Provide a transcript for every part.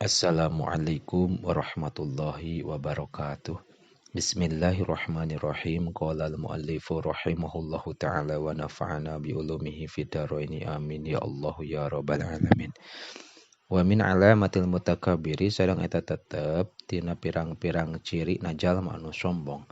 Assalamualaikum warahmatullahi wabarakatuh. Bismillahirrahmanirrahim. Qala al-muallifu rahimahullahu ta'ala wa nafa'ana bi ulumihi fid dharaini amin ya Allah ya rabbal alamin. Wa min alamatil mutakabbiri sareng eta tetep tina pirang-pirang ciri na jalma anu sombong.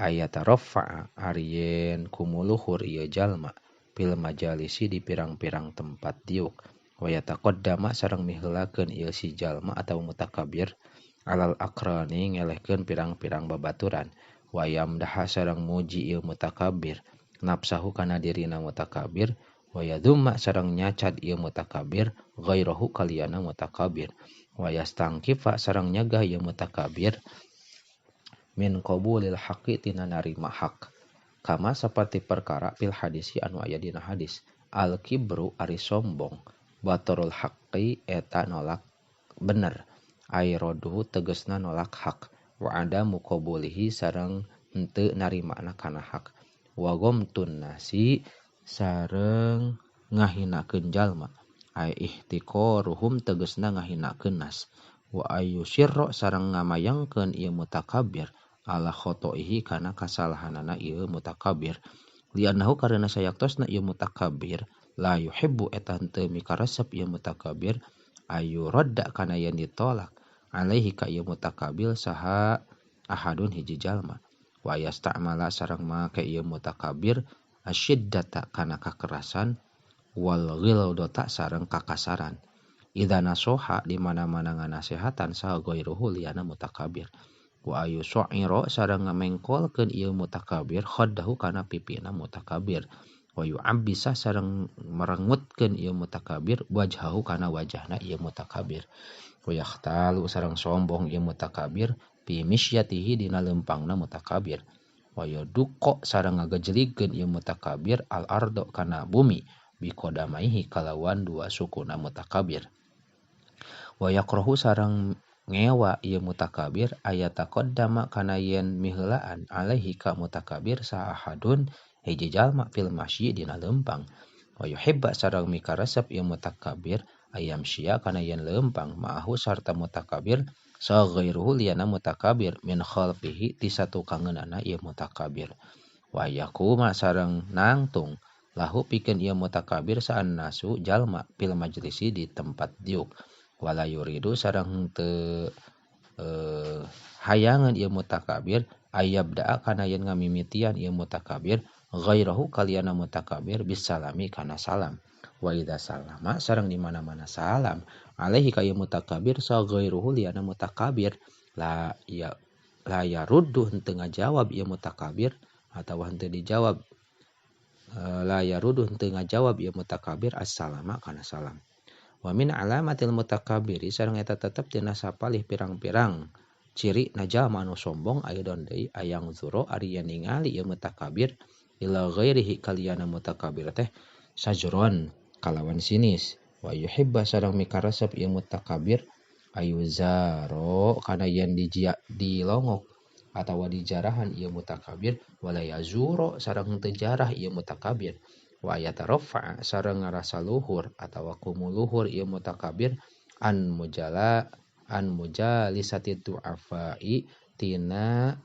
Aya tarafa'a ari yen kumuluhur ieu jalma fil majalisi di pirang-pirang tempat diuk. Wa yataqaddama sareng miheulakeun ieu si jalma atawa mutakabbir alal akrani ngelehkeun pirang-pirang babaturan. Wa yamdaha sareng muji ieu mutakabbir nafsahu kana dirina mutakabbir. Wa yadhumma sareng nyacad ieu mutakabbir ghairahu kaliyana mutakabbir. Wa yastangkifa sareng nyegah ieu mutakabbir min qabulil haqqi tina narima hak. Kama saperti perkara fil hadisi anu aya dina hadis al kibru ari sombong batarul haqqi eta nolak bener airoduhu tegesna nolak hak wa adamu qabulihi sareng henteu narimana kana hak wa ghamtun nasi sareng ngahinakeun jalma ai ihtiqaruhum tegesna ngahinakeun nas wa ayyusirra sareng ngamayangkeun ieu mutakabbir ala khotoihi kana kasalahanana ieu mutakabbir li'annahu karena sayaktosna ieu mutakabbir la yuhibbu eta henteu mikaresep ieu mutakabbir ayu radda kana yen ditolak alaihi ka ieu mutakabbir saha ahadun hiji jalma wa yasta'mala sareng make ieu mutakabbir asyiddata kana kakerasan wal ghildata sareng kakasaran idza nasoha di mana-mana nganasehatan saha ghairuhu liyana mutakabbir wa ayu su'ira sareng ngamengkolkeun ieu mutakabbir khaddahu kana pipina mutakabbir wa yu'abbisa sareng merengutkeun ieu mutakabbir wajhahu kana wajahna ieu mutakabbir wa yahtalu sareng sombong ieu mutakabbir bi misyatihi dina leumpangna mutakabbir wa yaduqqa sareng ngagejligkeun ieu mutakabbir al ardo kana bumi bi qadamaihi kalawan dua sukuna mutakabbir wa yakrahu sareng ngewa ieu mutakabbir aya taqaddama kana yen miheulaan alaihi ka mutakabbir saha ahadun hiji jalma fil masyi dina leumpang wa yuhibba sareng mikaresep ieu mutakabbir ayam sia kana yen leumpang ma'ahu sarta mutakabbir sa ghairuhu liyana mutakabbir min khalfihi ti satukangeunana ieu mutakabbir wa yaquma sareng nangtung lahu pikeun ieu mutakabbir saan nasu jalma fil majlisi di tempat diuk wala yuridu sareng teu hayangeun ieu mutakabbir ayabda'a kana yen ngamimitian ieu mutakabbir ghairahu kaliyana mutakabbir bisalami kana salam wa idza salama sareng di mana-mana salam alaihi ka ieu mutakabbir sa ghairuhu liyana mutakabbir la ya la yaruddu henteu ngajawab ieu mutakabbir atawa henteu dijawab la yaruddu henteu ngajawab ieu mutakabbir assalama kana salam wa min alamatil mutakabbiri sareng eta tetep tina sapalih pirang-pirang ciri na jalma anu sombong aidon deui ayang zuro ari yen ningali ieu mutakabbir ila ghairihi kaliyana mutakabbir teh sajron kalawan sinis wa yuhibba sareng mikaresep ieu mutakabbir ayuzaro kana yen dilongok atawa dijarahan ieu mutakabbir wala yazuro sareng teu jarah ieu mutakabbir wa yatarafa sareng ngarasa luhur atawa kumuluhur ieu mutakabbir an mujala an mujalisati du'afai tina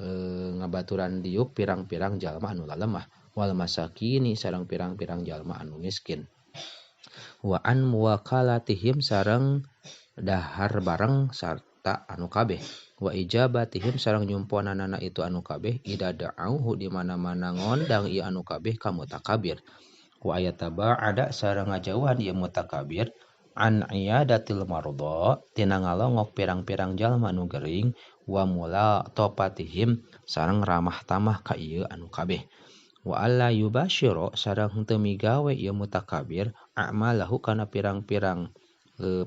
ngabaturan diuk pirang-pirang jalma anu lalemah wal masakini sareng pirang-pirang jalma anu miskin wa an muwakalatihim sareng dahar bareng sarta anu kabeh wa ijabatihim sareng nyumponanana itu anu kabeh ida da'auhu di mana-mana ngondang ieu anu kabeh ka mutakabbir wa ayataba'ada sareng ngajauhan ieu mutakabbir an iyadatil marda tina ngalongok pirang-pirang jalma anu gering wa mula topatihim sareng ramah tamah ka ieu anu kabeh wa alla yubashiro sareng henteu migawe ieu mutakabbir a'malahu kana pirang-pirang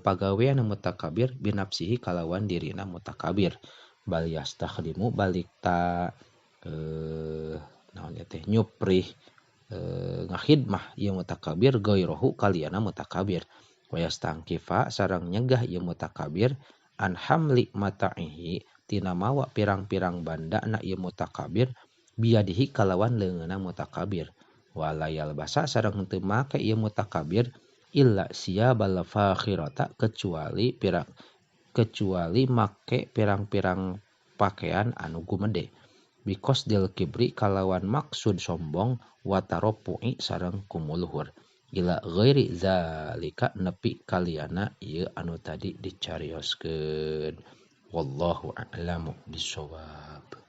pagawean mutakabbir binafsihi kalawan dirina mutakabbir bal yastakhdimu balik ta naon ieu teh nyuprih ngahidmah ieu mutakabbir ghairahu kaliyana mutakabbir wa yastangkifa sareng nyegah ieu mutakabbir an hamli mata'ihi tina mawa pirang-pirang bandana ieu mutakabbir biadihi kalawan leungeunna mutakabbir wala yalbasa sareng henteu make ieu mutakabbir illa siyabal fakhirata kecuali pirang Kecuali make pirang-pirang pakaian anu gumede biqasdil kibri kalawan maksud sombong wa tarafu'i sareng kumuluhur ila ghairi zalika nepi kaliyana ieu anu tadi dicarioskeun. Wallahu a'lamu bissawab.